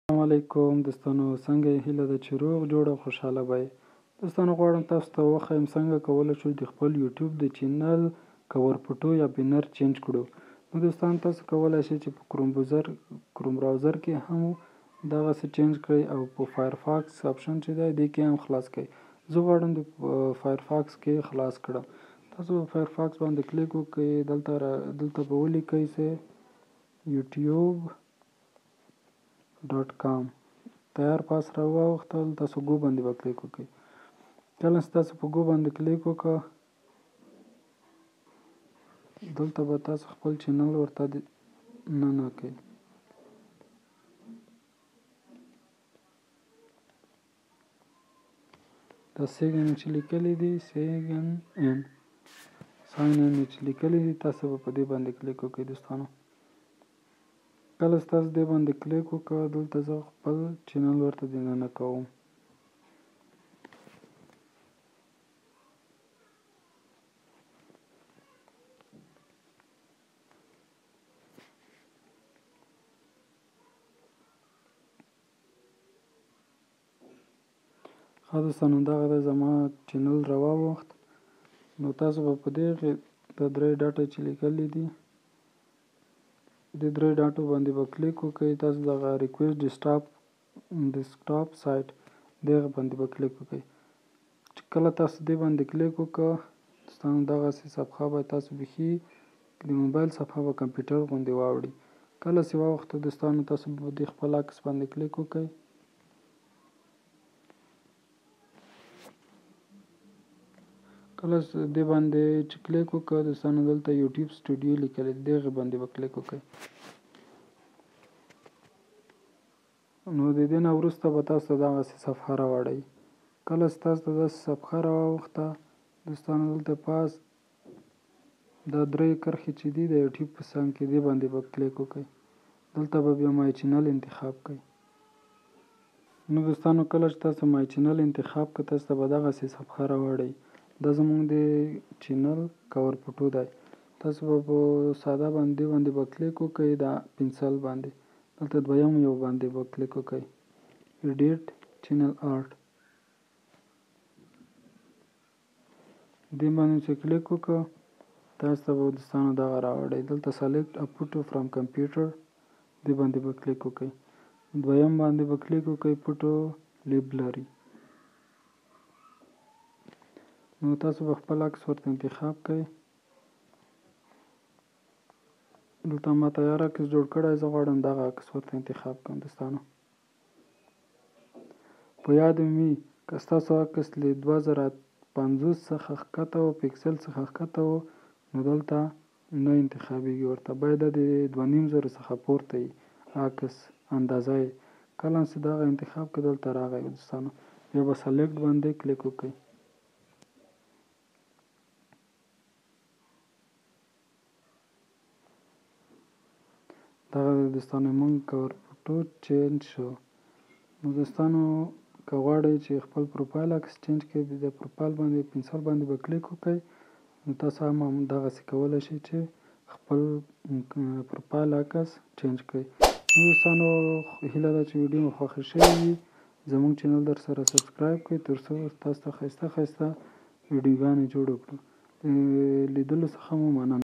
السلام علیکم دوستانو، څنګه یې؟ هیله ده چې روغ جوړ او خوشحاله به یې. دوستانو، غواړم تاسو ته وښیم څنګه کولی شو د خپل یوټیوب د چینل کور فوټو یا بینر چینج کړو. نو دوستان، تاسو کولی شئ چې په کروم براوزر کې هم دغسې چینج کړئ او په فایرفاکس اپشن چې دی دې کې هم خلاص کړئ. زه غواړم د فایرفاکس کې خلاص کړم. تاسو په فایرفاکس باندې کلیک وکړئ، دلته به ولیکئ چې youtube.com تیار پاس را واوښتل. تاسو ګو باندې به کلیک وکړئ. کله چې تاسو په ګو باندې کلیک وکړه، دلته به تاسو خپل چینل ورته ننه کړئ. دا سیګن چې لیکلي دي، سیګن ان ساین ان چې لیکلي دي، تاسو به په دې باندې کلیک وکړئ. دوستانو، کله چې تاسو دې باندې کلیک وکړه، دلته زه خپل چینل ورته دننه کوم. ښه دوستانو، دغه دی زما چینل راواوښت. نو تاسو به په دې کې د درې ډاټه چې لیکلي دي، د درې ډاټو باندې به کلیک وکړئ. تاسو دغه ریکویسټ ډیسکټاپ سایټ دغه باندې به کلیک وکړئ. چې کله تاسو دې باندې کلیک وکړه دوستانو، دغسې صفحه به تاسو بیخي د موبایل صفحه به کمپیوټر غوندې واوړي. کله چې واوښته دوستانو، تاسو به د خپل عکس باندې کلیک وکړئ. کله چې دې باندې چې کلیک وکړه دوستانو، دلته یوټیوب سټوډیو لیکلی دی، دغه باندې به کلیک وکړئ. نو د دې نه وروسته به تاسو ته دغسې صفحه راوړئ. کله چې تاسو ته داسې صفحه راواوښته دوستانو، دلته پاس دا درې کرښې چې دي د یوټیوب په څنګ کې، دې باندې به کلیک وکړئ. دلته به بیا مای چینل انتخاب کړئ. نو دوستانو، کله چې تاسو مای چینل انتخاب کړئ، تاسو ته به دغسې صفحه راوړئ. دا زموږ د چینل کور فوټو دی. تاسو به په ساده باندې به کلیک وکړئ. دا پنسل باندې دلته دویم یو باندې به کلیک وکړئ، ایډیټ چینل آرټ دې باندې چې کلیک وکړه، تاسو ته به دوستانو دغه راوړئ. دلته سلیکټ ا فوټو فرام کمپیوټر دې باندې به کلیک وکړئ. دویم باندې به کلیک وکړئ، فوټو لیبلري. نو تاسو به خپل عکس ورته انتخاب کړئ. دلته ما تیار عکس جوړ کړی، زه غواړم دغه عکس ورته انتخاب کړم. دوستانو، په یاد مې که ستاسو عکس له 2050 څخه ښکته و، پیکسل څخه ښکته و، نو دلته نه انتخابېږي ورته، باید د 2500 څخه پورته وي عکس اندازه یې. کله چې دغه انتخاب کړئ، دلته راغی دوستانو، بیا به سلیکټ باندې کلیک وکړئ. دغه دوستانو موږ کور فوټو چینج شو. نو دوستانو، که غواړئ چې خپل پروفایل عکس چینج کړئ، د پروفایل باندې پنسل باندې به کلیک وکړئ. نو تاسو هم دغسې کولی شئ چې خپل پروفایل عکس چینج کړئ. نو دوستانو، هیله ده چې ویډیو مو خوښه شوې وي. زموږ چینل در سره سبسکرایب کړئ تر څو تاسو ته ښایسته ښایسته ویډیوګانې جوړې کړو. لیدلو څخه مو مننه.